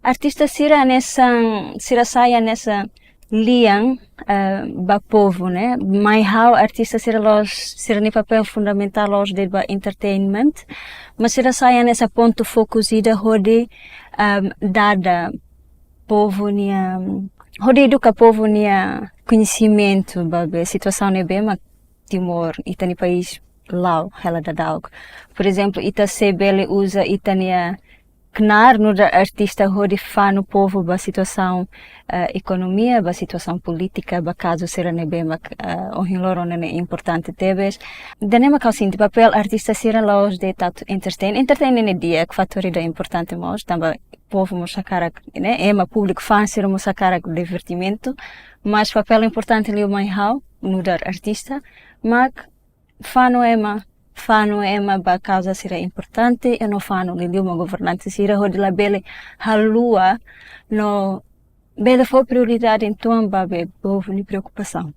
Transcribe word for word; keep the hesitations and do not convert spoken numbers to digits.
Artista sira hanesan, sira sai hanesan lian, eh, ba povu, ne'e? Mai ha'u artista sira la'ós, sira-nia papél fundamentál la'ós de'it ba entertainment, mas sira sai hanesan pontu fokus ida hodi, ehm, dada povu nia, hodi eduka povu nia koñesimentu ba be situasaun ne'ebé mak Timor, ita-nia país la'o hela daudauk. Por ezemplu, ita sei bele uza ita-nia knaar nu'udar artista hodi fanu povu ba situasaun, eh, ekonomia, ba situasaun polítika, ba kazu sira ne'ebé mak, eh, ohin loron ne'e importante tebes. Ida-ne'e mak ha'u sente papél artista sira la'ós de'it atu entertain. Entertain ne'e di'ak, fatór ida importante mós, tanba povu mós hakarak, ne'e, ema públiku fans sira mós hakarak divertimentu, mas papél importante liu mai ha'u nu'udar artista mak fanu ema, fanu ema ba kauza sira importante, i no fanu liuliu ba governante sira hodi labele haluha no bele fó prioridade uitoan ba be povu nia preokupasaun.